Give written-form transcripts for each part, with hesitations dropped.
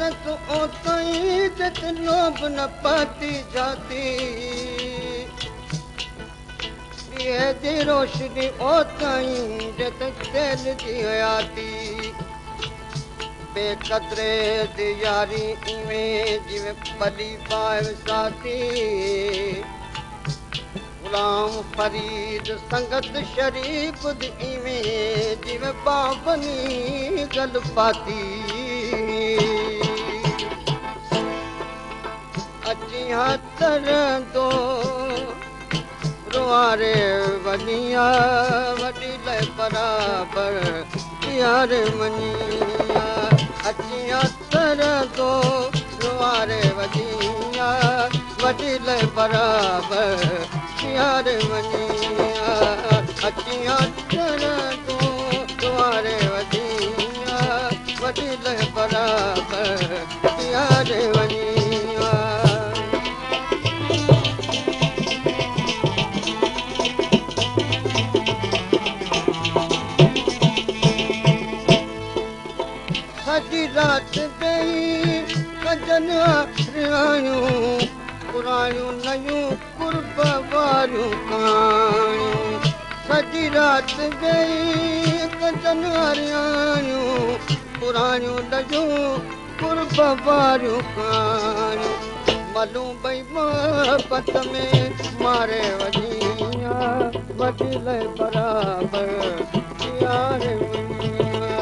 عزت اوتائين جت لوڀ نه پاتي جاتي. ڏيئي جي روشني اوتائين جت تيل جي حياتي. بيقدري the ياري इवें जिवें पली बाहि वसाती. गुलाम फरीद संगत शरीफ दी इवें जिवें बाबनी गल पाती. अची हथर दो रुआरे वनिया वॾी लाइ बराबर यार मनिया. अची हथर दो रुआरे वनिया वॾी लाइ बराबर यार मनिया. अची हथर दो रुआरे वनिया वॾी लाइ बराबर यार वनिया. सॼी राति वेही कजन रिहाणियूं पुराणियूं नयूं कुर्ब वारियूं कहाणियूं. सॼी राति वेही कजन रिहाणियूं पुराणियूं नयूं कुर्ब वारियूं कहाणियूं. मलूं ॿई मोहबत में मारे वञिया वॾी लाइ बराबर यार वञिया.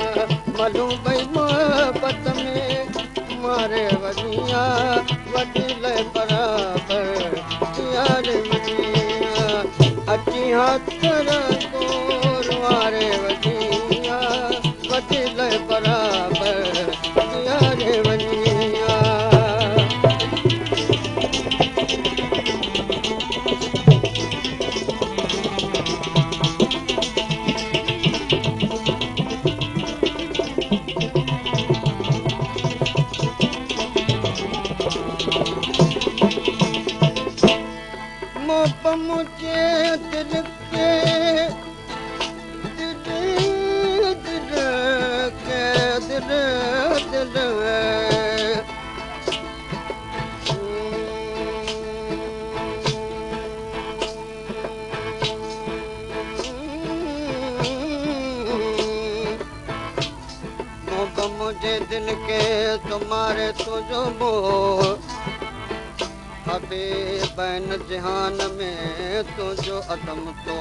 मलूं ॿई मोहबत में मारे वञिया वॾी लाइ बराबर यार वञिया. अची हथर गोर वारे वञिया वॾी लाइ बराबर यार वञिया. मोब मुझे दिल के दिल दिल के दिल दिल मोब मुझे दिल के तुम्हारे तुझो मोह अबे बैन जहान में तुंहिंजो अदम तो.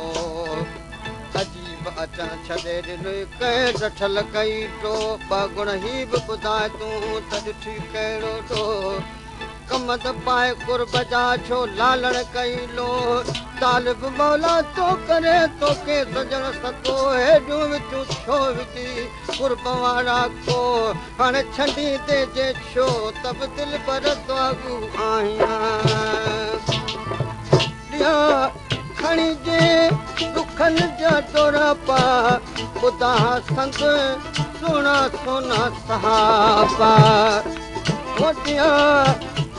अजीब अचण छॾे ॾिनो कंहिं डठल कई टो. ॿ गुण ही बि ॿुधाए तूं त ॾिठी कहिड़ो टो. कमद पाए कुर्ब जा छो लालण कई लो. तालिब मौला तो करे तोखे सजण सतो. हेॾियूं विचूं छो विझी कुर्ब वारा को. हाणे छंडी ते जे छो त बि दिल पर आगू आहियां. खणी जे दुखनि जा डोरा पा ॿुधा संत सोना सोना सहाबा.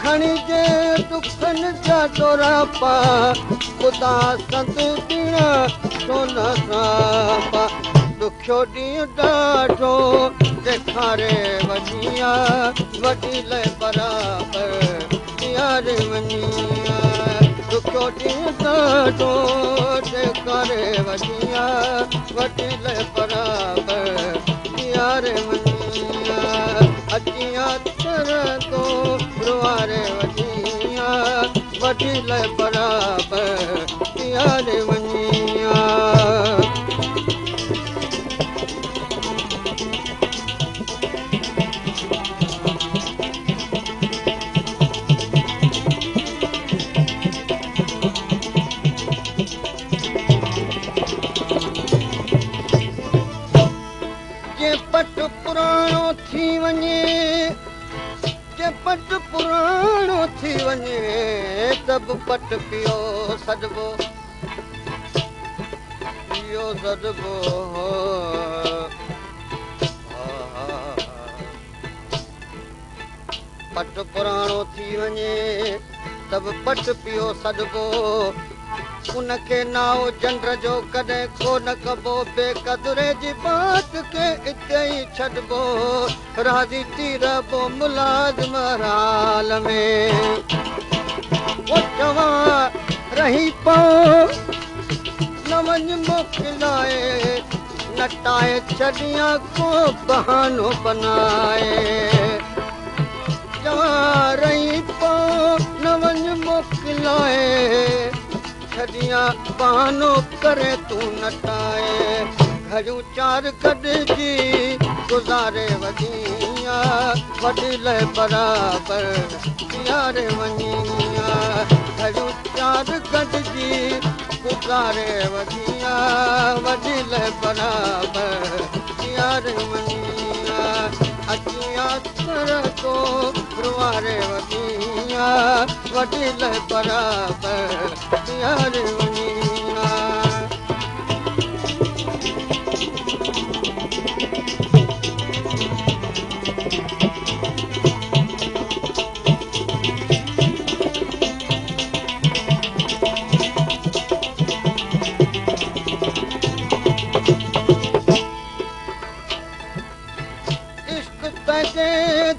खणी जे दुखनि जा डोरा पा ॿुधा संत ॾीणा सोना सहाबा. ॾुखियो ॾींहुं ॾाढो ॾेखारे वञिया वॾी लाइ बराबर यार वञिया. ॾुखियो ॾींहुं ॾाढो ॾेखारे वञिया वॾी लाइ बराबर यार वञिया. अचिया तर तो रुआरे वञिया वॾी लाइ बराबर यार वञिया. जे पट पुराणो थी वञे जे पट पुराणो थी वञे त बि पट पियो सॾबो पियो सॾबो. पट पुराणो थी वञे त बि पट पियो सॾबो. उनखे नाओ चंड जो कॾहिं कोन कबो, बेकदुरे जी बात खे इते ई छॾिबो, राज़ी थी रहबो मुलाज़िम हाल में। ओ चवां रही पाओ न वञ मोकिलाए, नटाए छॾियां को बहानो बनाए। चवां रही पाओ न वञ मोकिलाए, छॾियां बहानो करे तूं नटाए। घड़ियूं चार गॾिजी गुज़ारे वञिया, वॾी लाइ बराबरि बीहारे वञिया। घड़ियूं चार गॾिजी गुज़ारे वञिया, वॾी लाइ बराबरि बीहारे वञिया। अचिया तर को रुवारे वञिया, वॾी लाइ बराबरि बीहारे वञिया।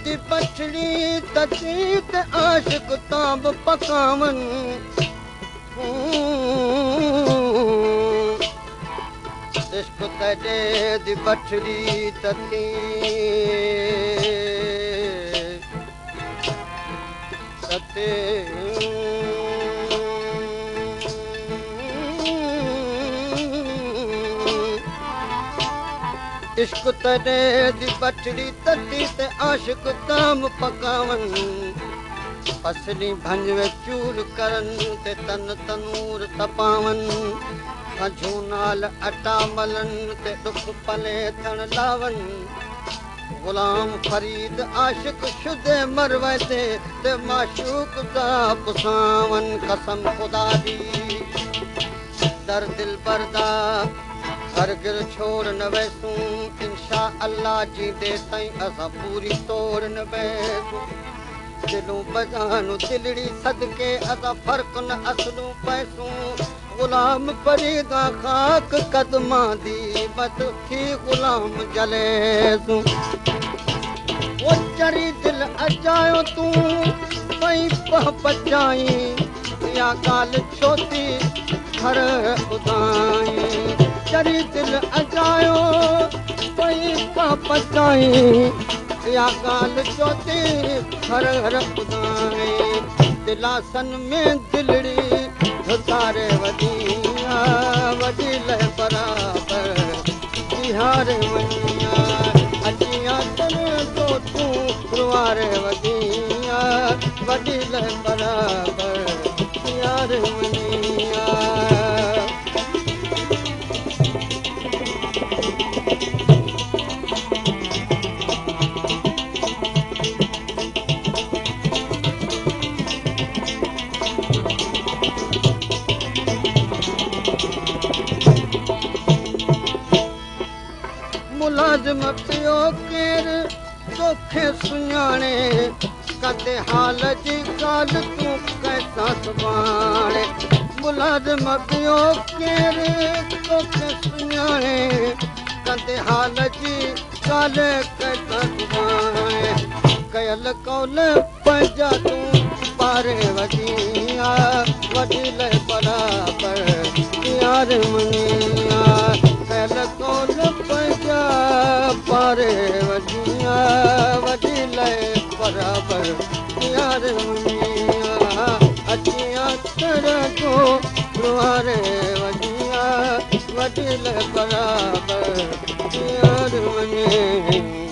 दी बछड़ी तती ते आशिक तांब पकावन, इश्क तेरे दी बछड़ी तती तते इश्क तेरे दी बछड़ी तती ते आशिक ताम पकावन, पसली भंजवे चूर करन ते तन तनूर तपावन, हंझू नाल अटा मलन ते दुख पले थण लावन। गुलाम फरीद आशिक शुदे मरवे ते माशूक दा पुसावन। कसम खुदा दी दर दिल बरदा हरगिर छोड़ न वैसूं, इंशा अल्लाह जींदे ताईं असां पूरी तोड़ न वैसूं। दिलूं बजानू दिलड़ी सदके असां फ़र्क़ न असलूं पैसूं। गुलाम फरीदा खाक कदमां दी बद थी गुलाम जलेसूं। ओ चरी दिल अजायो तूं पई पह पचाई, इहा ॻाल्हि छो थी हर ॿुधाई। चरी दिल अजायो पई पह पचाई, इहा ॻाल्हि छो थी हर हर ॿुधाई। दिलासन में दिलड़ी उतारे वधिया, वॾी लाइ बराबरि बीहारे वञिया। अचिया तन तो तूं रुवारे वधिया, वॾी लाइ बराबरि बीहारे वञिया। मुलाज़िम पियो केरु तोखे सुञाणे, कदे हाल जी ॻाल्हि तूं कंहिंसां सुभाणे। मुलाज़िम पियो केरु तोखे सुञाणे, कदे हाल जी ॻाल्हि कंहिंसां सुभाणे। कयल कौल पंहिंजा तूं पारे वधिया, वॾी लाइ बराबरि बीहारे वञिया। कयल कौल पंहिंजा पारे वधिया, वॾी लाइ बराबरि बीहारे वञिया। अचिया तर को रुवारे वधिया, वॾी लाइ बराबरि बीहारे वञिया।